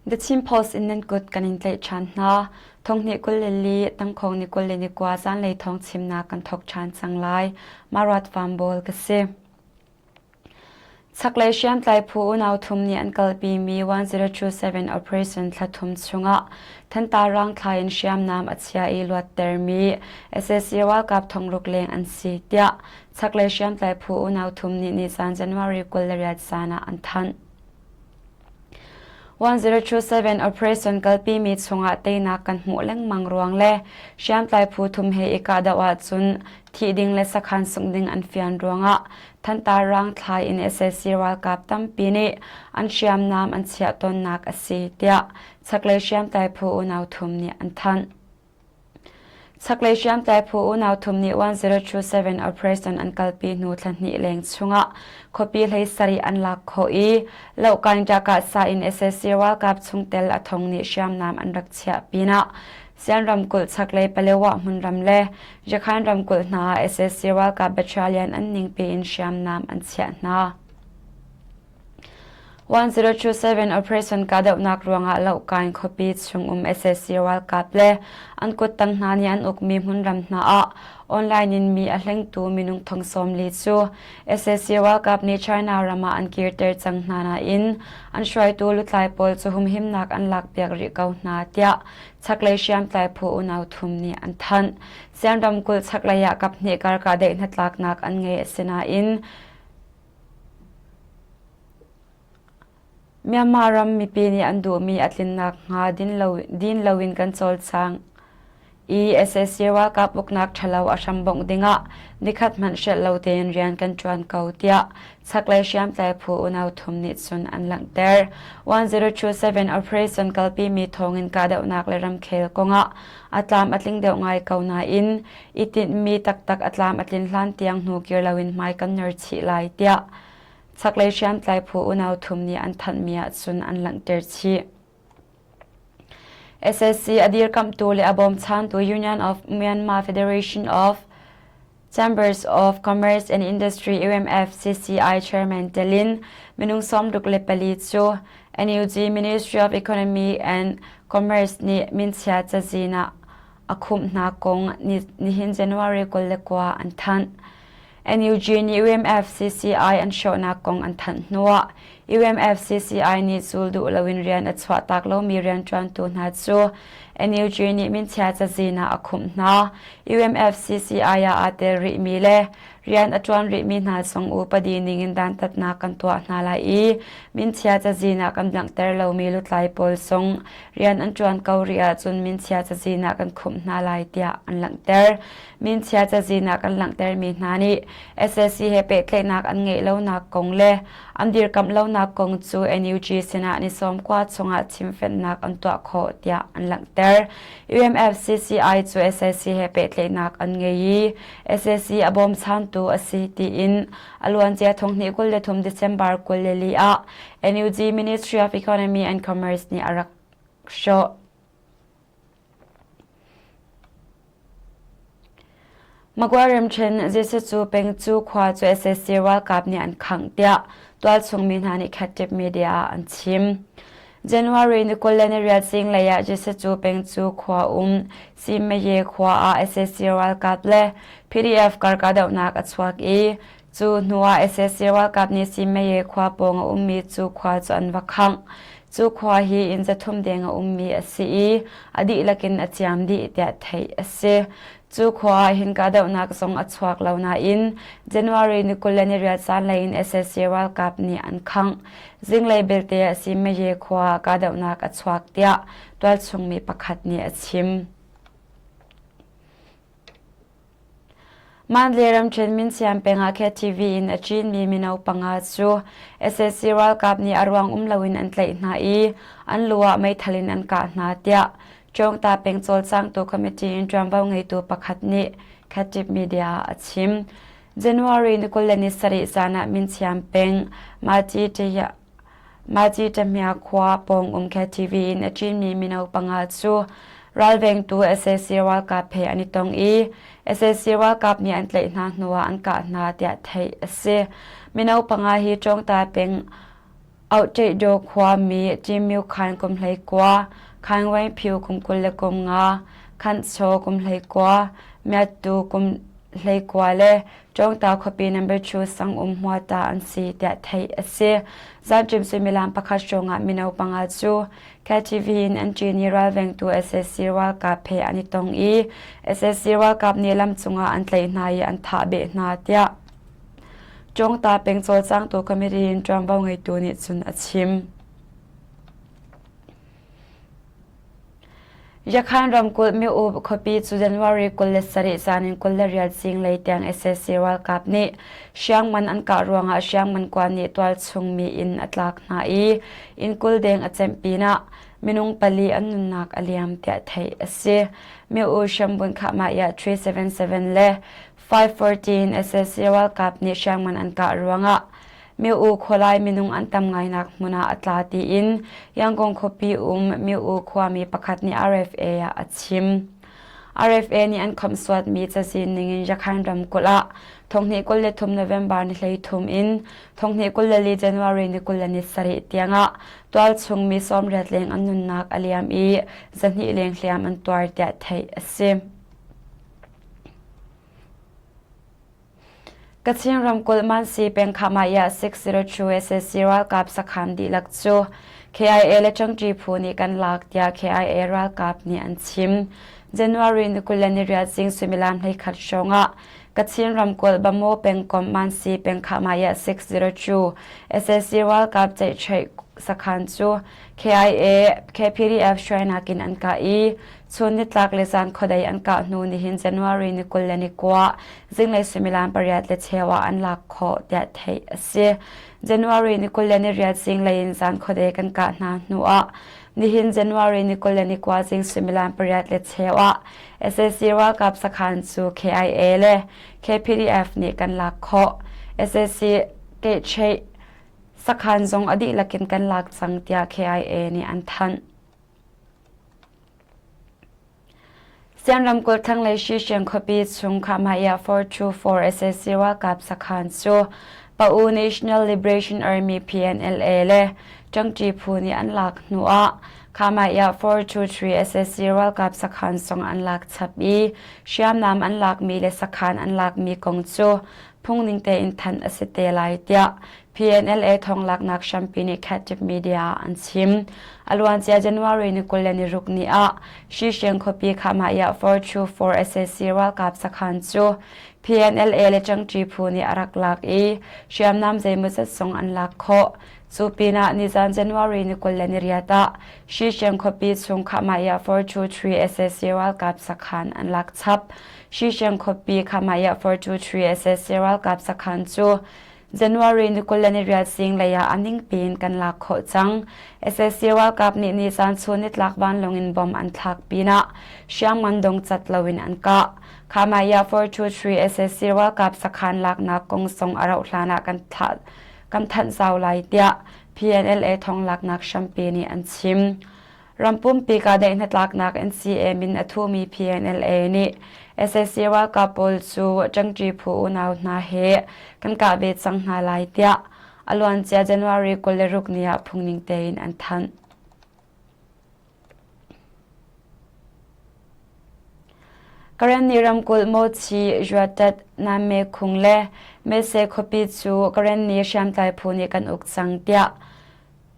The Chin Post in nan kut kan in tlaih ṭhan hna. Thonghnih 22, tangkhawng ni 21 zanlei thawng chimnak kan thawk ṭhan cang lai. Maruat Fambawl ka si. Chaklei hriamtlai phu unau thum nih an kalpimi 1027 operation thla thum chungah Thantar rangthla in hriamnam a chia i luattermi sac ralkap thongruk leng an si tiah chaklei hriamtlai phu unau thum nih nizan January 28 zan ah an thanh. 1027 operation kalpimi chungah teinak kan hmuh lengmang ruang le hriamtlai phu thum he i kahdoh ahcun thih ding le sakhan sungh ding an fian ruangah Thantar rang thlai in sac ralkap tampi nih an hriamnam an chiah tawnnak a si tiah chaklei hriamtlai phu unau thum nih an thanh. Chaklei hriamtlai phu unau thum nih 1027 operation an kalpi hnu thla hnih leng chungah khuapi hlei sarih an lak khawh i Lohkan Ṭahkah in sac ralkap chungtel a thong nih hriamnam an rak chiah pinah Sian ramkulh chaklei Palewa hmunram le Yakhan ramkulh hna ah sac ralkap battalion an ningpi in hriamnam an chiah hna. 1027 operation kahdohnak ruangah Lohkain khuapi chungum sac ralkap le an kuttang hna nih an ukmi hmunram hna ah online in mi a hlengtu minung thong 40 cu sac ralkap nih China ram ah an kirter cang hna nain an hruaitu lutlai pawl cu humhimnak an lakpiak rih ko hna tiah chaklei hriamtlai phu unau thum nih an thanh. Sian ramkulh chaklei ah kaphnih kar kahdaih hnatlaknak an ngei asinain Myanmar ram mipi nih an duhmi a tlinnak hnga din loin kan cawlcang i sac ralkap uknak ṭhalo a hrambongh dingah nikhat hmanh hrelh lo tein rian kan ṭuan ko tiah chaklei hriamtlai phu unau thum nih cun an langhter. 1027 operation kalpimi thawngin kahdohnak le ramkhel kongah a tlam a tling deuh ngai ko nain i tinhmi taktak a tlam a tlin hlan tiang hnu kir loin hmai kan nor chih lai tiah chaklei hriamtlai phu unau thum nih an thanhmi ahcun an langhter chih. SSC a dirkamhtu le a bawmchantu Union of Myanmar Federation of Chambers of Commerce and Industry UMFCCI Chairman telin minung 64 cu NUG Ministry of Economy and Commerce nih minchia cazin ah a khumh hna kong nihin January 29 an thanh. NUG nih UMFCCI an hrawhnak kong an thanh hnuah UMFCCI nih cul duh loin rian a chuahtak lomi rianṭuantu hna cu NUG nih minchia cazin ah a khumh hna. UMFCCI ah aa tel rihmi le rian a ṭuan rihmi hna zong upadi ningin dantatnak kan tuah hna lai i minchia cazin ah kan langhter lomi lutlai pawl zong rian an ṭuan ko rih ahcun minchia cazin ah kan khumh hna lai tiah an langhter. Minchia cazin ah kan langhtermi hna nih SSC he pehtlaihnak an ngeih lonak kong le an dirkamh lonak kong cu NUG sinah ni 90 chungah chimfennak an tuah khawh tiah an langhter. UMFCCI cu SSC he pehtlaihnak an ngei i SSC a bawmchantu a si tiin a luancia thonghnih 23 December 24 ah NUG Ministry of Economy and Commerce nih a rak hrawh. Magwa ramṭhen Jesucu peng cu khua cu sac ralkap nih an khangh tiah tualchung mi hna nih Khattip media ah an chim. January ni 28 zinglei ah Jesucu peng cu khua um Simaye khua ah sac ralkap le PDF karkahdohnak a chuak i Cu hnuah sac ralkap nih Simaye khua pawng a ummi cu khua cu an va khangh. Cu khua hi inn zathum deng a ummi a si i a dihlak in a ciam dih tiah theih a si. Cu khua ah hin kahdohnak zong a chuak lo nain January ni 28 zanlei in sac ralkap nih an khangh. Zinglei belte ah Simaye khua ah kahdohnak a chuak tiah tualchung mi pakhat nih a chim. Mandalay ramṭhen Minsiam peng ah KTV in a ṭinmi mino panga cu sac ralkap nih a ruang um loin an tlaih hna i an lu ah meithal in an kah hna tiah Cawngta peng cawlcangtu committee in ṭuanvo ngeitu pakhat nih Khatip media ah a chim. January ni 27 zan ah Minsiam peng Maci Maci Ṭahmia khua pawng um KTV in a ṭinmi mino panga cu ralvengtu sac ralkap he an i tong i sac ralkap nih an tlaih hna hnuah an kah hna tiah theih a si. Mino panga hi Ṭawngta peng Auhṭeihdaw khuami Ṭimyu Khan kum 19, Khan Waing Phyu kum 25, Khanh Chaw kum 19, Myattu kum 19 le Ṭawngta khuapi number 2 sang um Hmuata an si tiah theih a si. Zanṭim suimilam pakhat hrawngah mino panga cu KTV in an ṭin i ralvengtu sac ralkap he an i tong i sac ralkap nih lam cungah an tlaih hna i an thah beh hna tiah Ṭawngta peng cawlcangtu committee in ṭuanvo ngeitu nih cun a chim. Yakhan ramkulh Myo-u khuapi cu January 27 zan in 28 zinglei tiang sac ralkap nih hriangman an kah ruangah hriangman kuan nih tualchung mi inn a tlak hna i inn 20 deng a cemh pinah minung pali an nunnak a liam tiah theih a si. Myo-u hriambunh khahmah 377 le 514 sac ralkap nih hriangman an kah ruangah Myo-u khualai minung an tam ngainak hmun ah a tla tiin Yangon khuapi um Myo-u khuami pakhat nih RFA ah a chim. RFA nih an khomhsuatmi cazin ningin Rakhine ramkulh ah 2023 November ni 13 in 2024 January ni 27 tiangah tualchung mi 80 leng an nunnak a liam i 200 leng hliam an tuar tiah theih a si. Kachin ramkulh Mansi peng Khamaya 602 sac ralkap sakhan dihlak cu KIA le Ṭangṭi phu nih kan lak tiah KIA ralkap nih an chim. January ni 28 zing suimilam 11 hrawng ah Kachin ramkulh Bamaw pengkomh Mansi peng Khamaya 602 sac ralkap ceihcheih sakhan cu KIA KPDF hruainak in an kah i Chun nitlak le zan khuadei an kah hnu nihin January ni 29 zinglei suimilam 8:15 ah an lak khawh tiah theih a si. January ni 28 zinglei in zan khuadei kan kah hna hnu ah nihin January ni 29 zing suimilam 8:15 ah sac ralkap sakhan cu KIA le KPDF nih kan lak khawh. sac Kecheih sakhan zong a dihlak in kan lak cang tiah KIA nih an thanh. Sian ramkulh thlanglei Shishiang khuapi chung Khahmaiah 424 sac ralkap sakhan cu Pa-U National Liberation Army PNLA le Ṭangṭi phu nih an lak hnu ah Khahmaiah 423 sac ralkap sakhan zong an lak chap i hriamnam an lakmi le sakhan an lakmi kong cu phungning tein thanh a si te lai tiah PNLA thonglaknak hrampi nih Khatib Media ah an chim. A luancia January ni 26 ni ah Shishiang khuapi Khamaya 424 sac ralkap sakhan cu PNLA le Ṭangṭi phu nih a rak lak i hriamnam zeimawzat zong an lak khawh. Cu pinah nizan January ni 28 ah Shishiang khuapi chung Khamaya 423 sac ralkap sakhan an lak chap. Shishiang khuapi Khamaya 423 sac ralkap sakhan cu January ni 28 zinglei ah a ningpi in kan lak khawh cang. sac ralkap nih nizan chun nitlak vanlawng in bomb an thlak pinah hriamngan dong cat loin an kah. Khamaya 423 sac ralkap sakhan laknak kong zong a rauh hlan ah kan thlah kan thanh zau lai tiah PNLA thonglaknak hrampi nih an chim. Rampumpi kahdaih hnatlaknak NCA min a thumi PNLA nih sac ralkap pawl cu ṭangṭi phu unau hna he kan kah ve cang hna lai tiah a luancia January 26 ni ah phungning tein an thanh. Karenni ramkulh Mochi Juatat Name Khung le Mese khuapi cu Karenni hriamtlai phu nih kan uk cang tiah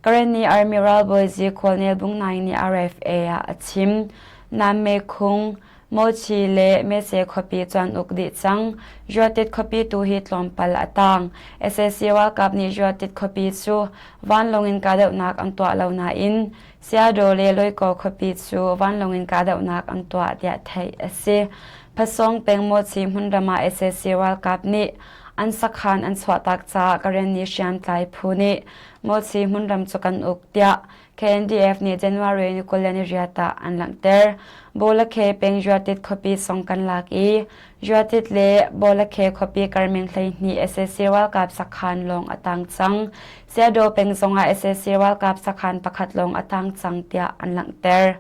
Karenni Army ralbawi Colonel Bung Naing nih RFA ah a chim. Namme Khung, Mochi le Mese khuapi cu an uk dih cang. Juatit khuapi tu hi tlawmpal a tang. sac ralkap nih Juatit khuapi cu vanlawng in kahdohnak an tuah lo nain Sayadaw le Loikaw khuapi cu vanlawng in kahdohnak an tuah tiah theih a si. Phasawng peng Mochi hmunram ah sac ralkap nih an sakhan an chuahtak caah Karenni hriamtlai phu nih Mochi hmunram cu kan uk tiah KNDF nih January ni 28 ah an langhter. Bawlakhe peng Juatit khuapi song kan lak i Juatit le Bawlakhe khuapi karmeng 12 sac ralkap sakhan lawng a tang cang. Sayadaw peng zongah sac ralkap sakhan pakhat lawng a tang cang tiah an langhter.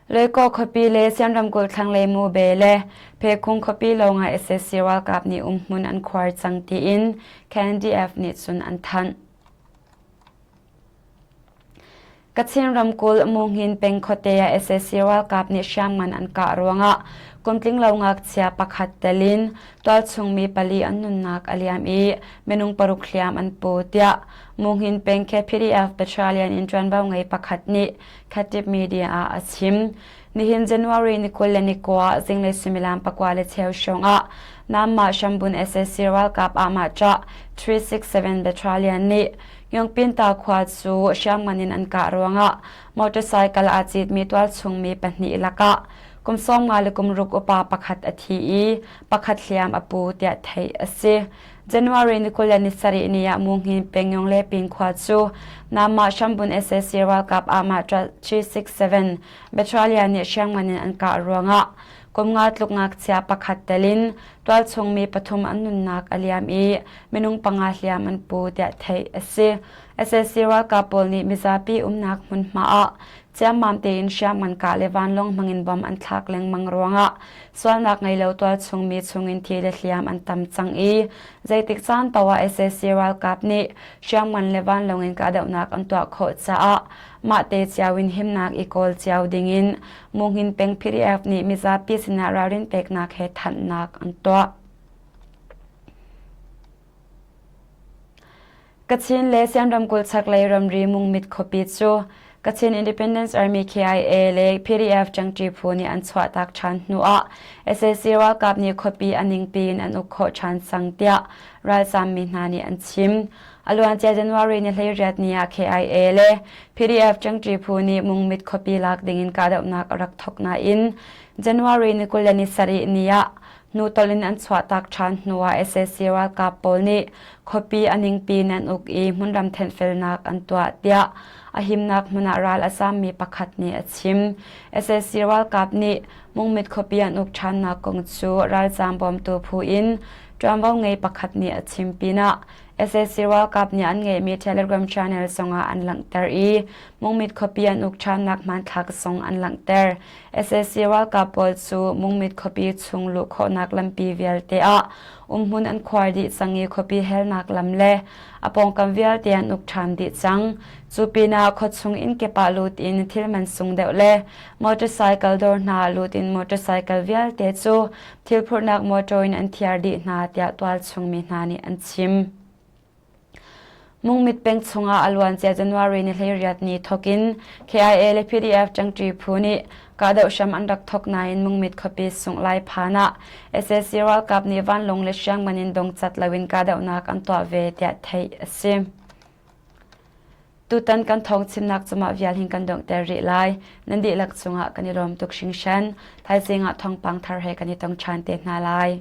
Loikaw khuapi le Sian ramkulh thlanglei Mube le Phekhung khuapi lawngah sac ralkap nih umhmun an khuar cang tiin KNDF nih cun an thanh. Kachin ramkulh Munghin peng khuate ah sac ralkap nih hriamngan an kah ruangah kumtling lo ngakchia pakhat tel in tualchung mi pali an nunnak a liam i minung paruk hliam an pu tiah Munghin peng KPDF Battalion in ṭuanvo ngei pakhat nih Khatip Media ah a chim. Nihin January ni 21 zinglei suimilam pakua le cheu hrawng ah Namma Shambun sac ralkap ah 367 Battalion nih Yongpinta khua cu hriamngan in an kah ruangah motorcycle aa citmi tualchung mi pahnih lakah kum 50 le kum ruk upa pakhat a thi i pakhat hliam a pu tiah theih a si. January ni 27 ni ah Munghin Pengyong le Ping khua cu Namma Shambun sac ralkap ah 367 Battalion nih hriamngan in an kah ruangah kum nga tluk ngakchia pakhat tel in tualchung mi pathum an nunnak a liam i minung panga hliam an pu tiah theih a si. Sac ralkap pawl nih mizapi umnak hmunhma ah ciammam tein hriamngan kah le vanlawng hmangin bom an thlak lengmang ruangah sualnak ngei lo tualchung mi chungin thi le hliam an tam cang i zeitik caan paoh ah sac ralkap nih hriamngan le vanlawng in kahdohnak an tuah khawh caah mahte cio in himnak i kawl cio dingin Munghin peng PDF nih mizapi sinah ralrin peknak he thanhnak an tuah. Kachin le Sian ramkulh chaklei ramri Mungmit khuapi cu Kachin Independence Army KIA le PDF ṭangṭi phu nih an chuahtak ṭhan hnuah sac ralkap nih khuapi a ningpi in an uk khawh ṭhan cang tiah ralzaammi hna nih an chim. A luancia January ni 18 ni ah KIA le PDF ṭangṭi phu nih Mungmit khuapi lak dingin kahdohnak a rak thawk nain January ni 27 ni ah Hnutolh in an chuahtak ṭhan hnuah sac ralkap pawl nih khuapi a ningpi in an uk i hmunram thenhfelnak an tuah tiah a himnak hmun ah ral a zammi pakhat nih a chim. Sac ralkap nih Mungmit khuapi an uk ṭhannak kong cu ralzaam bawmtu phu in ṭuanvo ngei pakhat nih a chim pinah sac ralkap nih an ngeihmi Telegram channel zongah an langhter i Mungmit khuapi an uk ṭhannak hmanthlak zong an langhter. Sac ralkap pawl cu Mungmit khuapi chung luh khawhnak lampi vialte ah umhmun an khuar dih cang i khuapi helnak lam le a pawngkam vialte an uk ṭhan dih cang. Cu pinah khuachung innkip ah lut in thil man sung deuh le motorcycle dawr hna ah lut in motorcycle vialte cu thil phurhnak motor in an thiar dih hna tiah tualchung mi hna nih an chim. Mungmit peng chungah a luancia January ni 18 ni thokin KIA le PDF ṭangṭi phu nih kahdoh hram an rak thok nain Mungmit khuapi sungh lai phan ah sac ralkap nih vanlawng le hriamngan in dongcat loin kahdohnak an tuah ve tiah theih a si. Tutan kan thawng chimnak cumah vial hin kan donghter rih lai. Nan dihlak cungah kan i lawm tuk hringhran. Thaizing ah thawngpang thar he kan i tong ṭhan te hna lai.